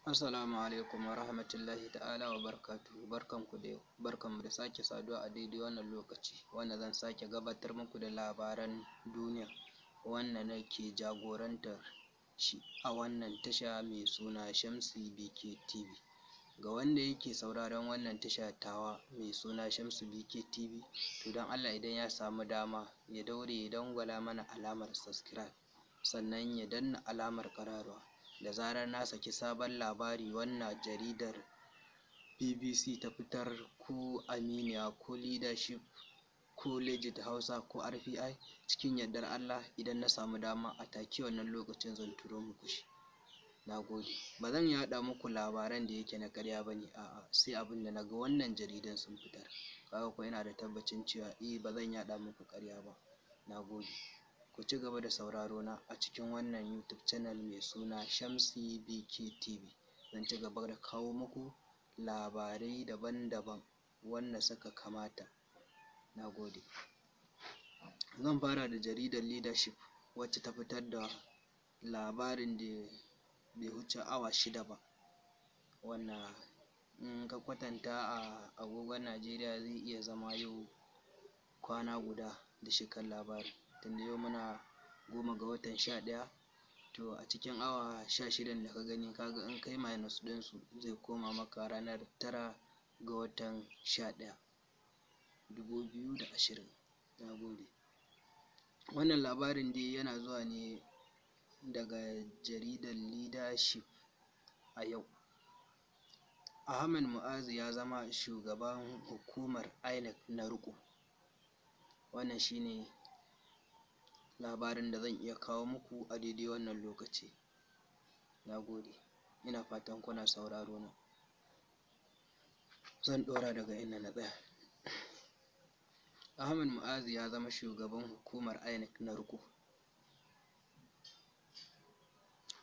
Assalamu alaikum wa rahmatullahi ta'ala wa barakatuhu. Barkanku da yau, barkanmu da sake saduwa a daidai wannan lokaci wanda zan sake gabatar muku da labaran duniya wanda nake jagorantar shi a wannan tasha mai suna Shamsu BK TV. Ga wanda yake sauraron wannan tasha tawa mai suna Shamsu BK TV, to don Allah idan ya samu dama ya daure ya dangwala mana alamar subscribe, sannan ya danna alamar ƙararrawa. Da zarar na saki sabon labari wannan jaridar BBC ta fitar, ko Aminiya, ko Leadership, ko Legit Hausa, ko RPI, cikin yardar Allah idan na samu dama a take wannan lokacin zan turo muku shi. Na gode. Ba zan yaɗa muku labaran da yake na ƙarya ba ne, a'a, sai abin da na ga wannan jaridan sun fitar. Kaga ko ina da tabbacin cewa eh, ba zan yaɗa muku ƙarya ba. Na gode. Ku ci gaba da sauraro na a cikin wannan YouTube channel mai suna Shamsi BK TV. Zan ci gaba da kawo muku labarai daban-daban wanda suka kamata. Na gode. Zan fara da jaridar Leadership, wacce ta fitar da labarin da bai wuce awa 6 ba, wanda in ka kwatanta a agogon Najeriya zai iya zama yau kwana guda da shekar labarin. Tunda yau muna 10 ga watan 11, to a cikin awa 16 da ka gani, kaga in kai minus ɗinsu zai koma maka ranar 9 ga watan 11 2020. Na gode. Wannan labarin dai yana zuwa ne daga jaridar Leadership a yau. Ahmed Mu'azu ya zama shugaban hukumar INEC na riƙo. Wannan shine labarin da zan iya kawo muku a daidai wannan lokaci. Na gode. Ina fatan kuna sauraro na. Zan ɗora daga inda na tsaya. Ahmed Mu'azu ya zama shugaban hukumar INEC na riƙo.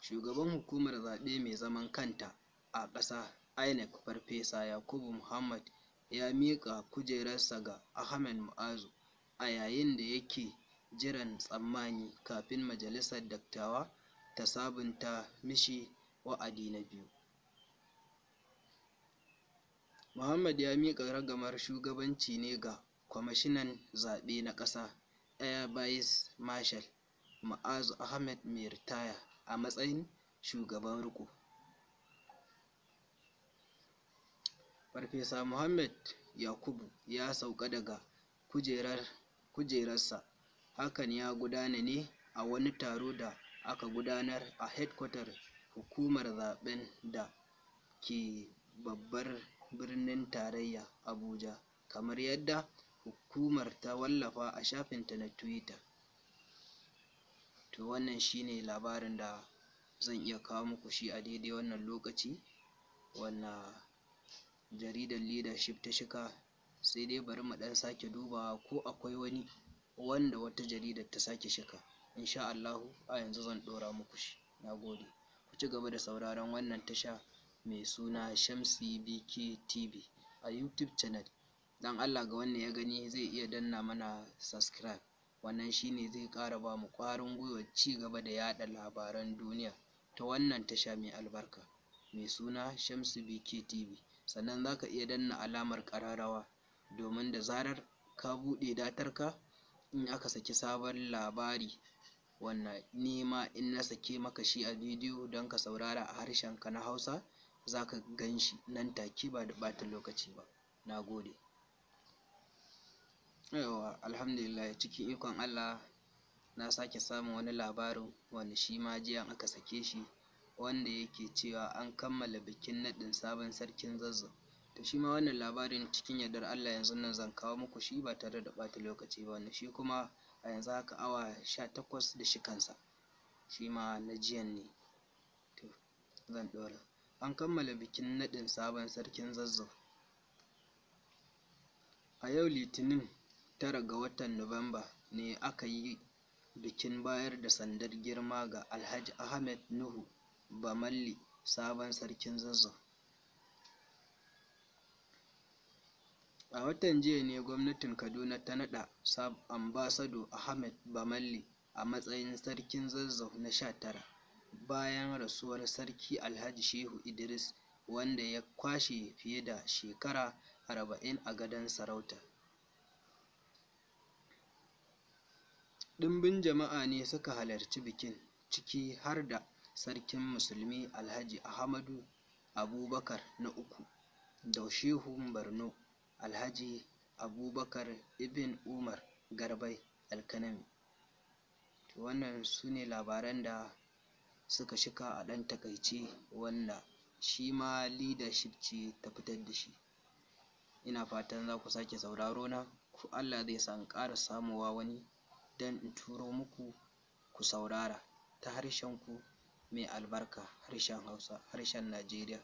Shugaban hukumar zaɓe mai zaman kanta a ƙasa INEC, Farfesa Yakubu Muhammad, ya miƙa kujerarsa ga Ahmed Mu'azu a yayin da yake jiran tsammani kafin Majalisar Dattawa ta sabunta mishi wa'adi na biyu. Muhammad ya miƙa ragamar shugabanci ne ga Kwamishinan Zaɓe na ƙasa, Air Vice Marshal Mu'azu Ahmed mai ritaya, a matsayin shugaban riƙo. Farfesa Muhammad Yakubu ya sauka daga kujerarsa. Hakan ya gudana ne a wani taro da aka gudanar a hedkwatar hukumar zaɓen da ke babbar birnin tarayya Abuja, kamar yadda hukumar ta wallafa a shafinta na Twitter. To wannan shine labarin da zan iya kawo muku shi a daidai wannan lokaci wanda jaridar Leadership ta shika. Sai dai bari mu ɗan sake dubawa ko akwai wani wanda wata jaridar ta sake shika. Insha Allahu a yanzu zan ɗora muku shi. Na gode. Ku ci gaba da sauraron wannan tasha mai suna Shamsi BK TV a YouTube channel. Dan Allah ga wanda ya gani zai iya danna mana subscribe. Wannan shine zai ƙara ba mu ƙwarin gwiwar ci gaba da yaɗa labaran duniya ta wannan tasha mai albarka mai suna Shamsu BK TV. Sannan za ka iya danna alamar ƙararrawa domin da zarar ka buɗe datarka in aka saki sabon labari, wannan ni ma in na sake maka shi a bidiyo don ka saurara a harshenka na Hausa, za ka gan shi nan take ba da ɓata lokaci ba. Na gode. Yawwa, alhamdulillah, cikin ikon Allah na sake samun wani labarin wanda shi ma jiya aka sake shi, wanda yake cewa an kammala bikin naɗin sabon sarkin Zazzau. To shi ma wannan labarin cikin yardar Allah yanzun nan zan kawo muku shi ba tare da ɓata lokaci ba, wanda shi kuma a yanzu haka awa 18 da shikansa, shi ma na jiyan ne. To zan ɗora. An kammala bikin naɗin sabon sarkin Zazzau. A yau Litinin 9 ga watan Nuwamba ne aka yi bikin bayar da sandar girma ga Alhaji Ahmed Nuhu Bamalli, sabon sarkin Zazzau. A watan jiya ne gwamnatin Kaduna ta naɗa Ambassador Ahmed Bamalli a matsayin sarkin Zazzau na 19. bayan rasuwar Sarki Alhaji Shehu Idris, wanda ya kwashe fiye da shekara 40 a gadon sarauta. Ɗimbin jama'a ne suka halarci bikin, ciki har da Sarkin Musulmi Alhaji Ahmadu Abubakar na uku da Shehun Borno Alhaji Abubakar Ibn Umar Garbai Elkanemi. To, wannan su ne labaran da suka shika a ɗan taƙaice, wanda shi ma Leadership ce ta fitar da shi. Ina fatan za ku sake sauraro na, ko Allah zai sa in ƙara samowa wani don in turo muku ku saurara ta harshen ku mai albarka, harshen Hausa, harshen Najeriya.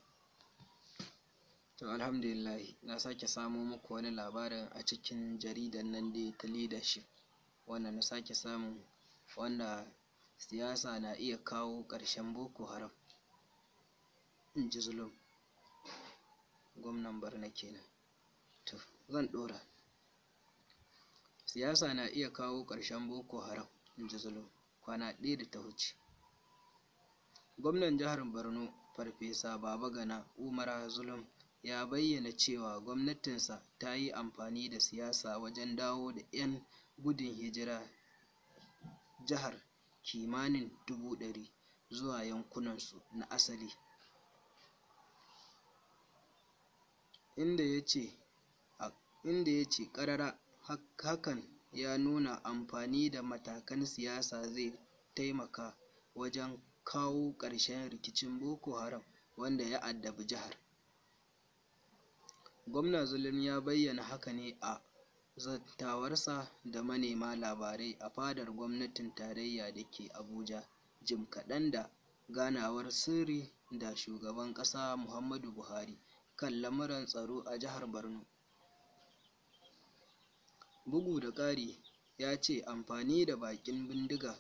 To, alhamdulillahi, na sake samo muku wani labarin a cikin jaridar nan dai ta Leadership, wanda na sake samu, wanda siyasa na iya kawo ƙarshen Boko Haram, in ji Zulum, gwamnan Borno kenan. To, zan ɗora. Siyasa na iya kawo ƙarshen Boko Haram, in ji Zulum, kwana ɗaya da ta wuce. Gwamnan jihar Borno, Farfesa Babagana Umara Zulum, ya bayyana cewa gwamnatinsa ta yi amfani da siyasa wajen dawo da 'yan gudun hijirar jihar kimanin 100,000 zuwa yankunansu na asali, inda ya ce ƙarara hakan ya nuna amfani da matakan siyasa zai taimaka wajen kawo ƙarshen rikicin Boko Haram wanda ya addabi jihar. Gwamna Zulum ya bayyana haka ne a zantawarsa da manema labarai a fadar gwamnatin tarayya da ke Abuja, jim kaɗan da ganawar sirri da shugaban ƙasa Muhammadu Buhari kan lamuran tsaro a jihar Borno. Bugu da ƙari, ya ce amfani da bakin bindiga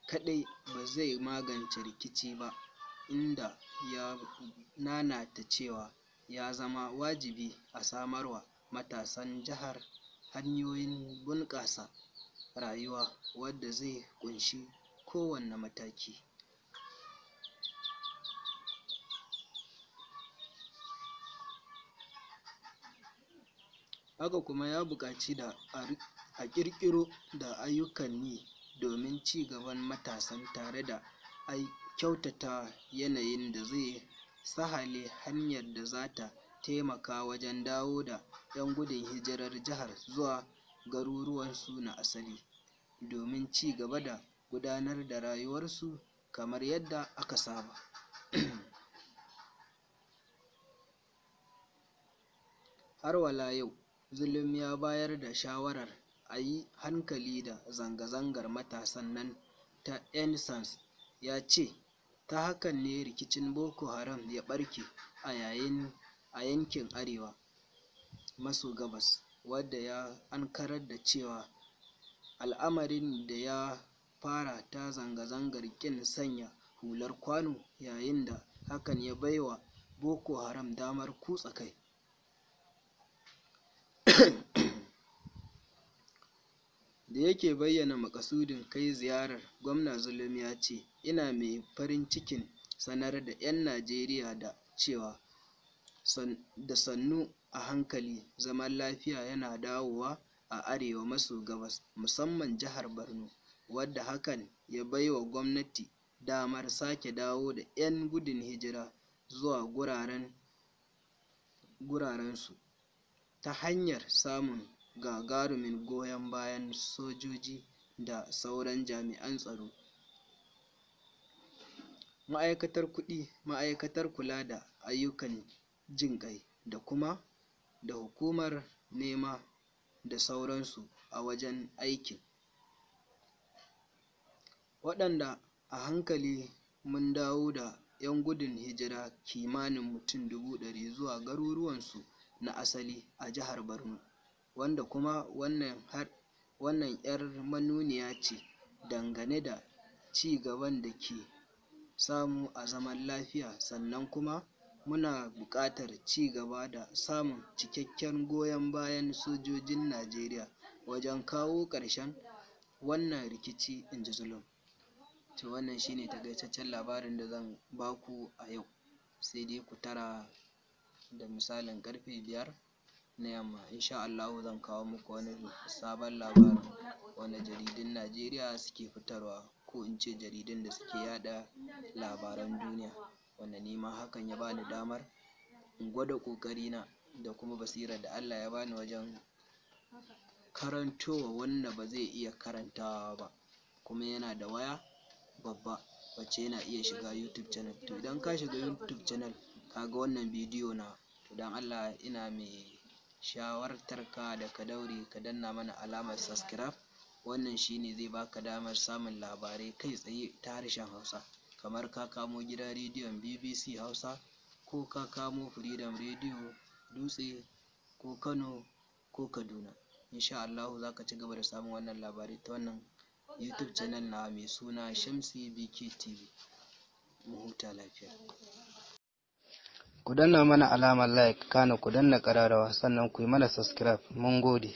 kaɗai ba zai magance rikici ba, inda ya nanata cewa ya zama wajibi a samarwa matasan jihar hanyoyin bunƙasa rayuwa wadda zai ƙunshi kowane mataki. Haka kuma ya buƙaci da a ƙirƙiro da ayyukan yi domin ci gaban matasan tare da kyautata yanayin da zai sahale hanyar da za ta taimaka wajen dawo da 'yan gudun hijirar jihar zuwa garuruwansu na asali, domin ci gaba da gudanar da rayuwarsu kamar yadda aka saba. Har wala yau, Zulum ya bayar da shawarar a yi hankali da zanga-zangar matasan nan ta EndSARS. Ya ce ta hakan ne rikicin Boko Haram ya ɓarke a yankin arewa maso gabas, wadda ya ankarar da cewa al'amarin da ya fara ta zanga-zangar ƙin sanya hular kwano, yayin da hakan ya baiwa Boko Haram damar kutsa kai. Da yake bayyana maƙasudin kai ziyarar, Gwamna Zulum ya ce, "Ina mai farin cikin sanar da 'yan Najeriya da cewa da sannu a hankali zaman lafiya yana dawowa a arewa maso gabas, musamman jihar Borno, wadda hakan ya baiwa gwamnati damar sake dawo da 'yan gudun hijira zuwa gurarensu ta hanyar samun gagarumin goyon bayan sojoji da sauran jami'an tsaro, ma'aikatar kuɗi, ma'aikatar kula da ayyukan jinƙai da kuma da hukumar NEMA da sauransu a wajen aikin. Waɗanda a hankali mun dawo da 'yan gudun hijira kimanin mutum 100,000 zuwa garuruwansu na asali a jihar Borno, wanda kuma wannan 'yar manuniya ce dangane da ci gaban da ke samu a zaman lafiya. Sannan kuma muna buƙatar ci gaba da samun cikakken goyon bayan sojojin Najeriya wajen kawo ƙarshen wannan rikici," in ji Zulum. To wannan shi ne taƙaitaccen labarin da zan ba ku a yau, sai dai ku tara da misalin ƙarfe 5 na yamma, in sha Allahu zan kawo muku wani sabon labarin wanda jaridun Najeriya suke fitarwa, ko in ce jaridun da suke yaɗa labaran duniya, wanda ni ma hakan ya ba ni damar in gwada ƙoƙarina da kuma basirar da Allah ya ba ni wajen karantowa wanda ba zai iya karantawa ba kuma yana da waya babba wacce yana iya shiga YouTube channel. To idan ka shiga YouTube channel ka ga wannan bidiyo nawa, to don Allah ina mai shawartar ka da ka daure ka danna mana alamar subscribe. Wannan shi ne zai baka damar samun labarai kai tsaye ta harshen Hausa, kamar ka kamo gidan rediyon BBC Hausa ko ka kamo Freedom Radio Dutse ko Kano ko Kaduna. In sha Allahu za ka ci gaba da samun wannan labarai ta wannan YouTube channel nawa mai suna Shamsi BK TV. Mu huta lafiya. Ku danna mana alamar like, kana ku danna ƙararrawa, sannan ku yi mana subscribe. Mun gode.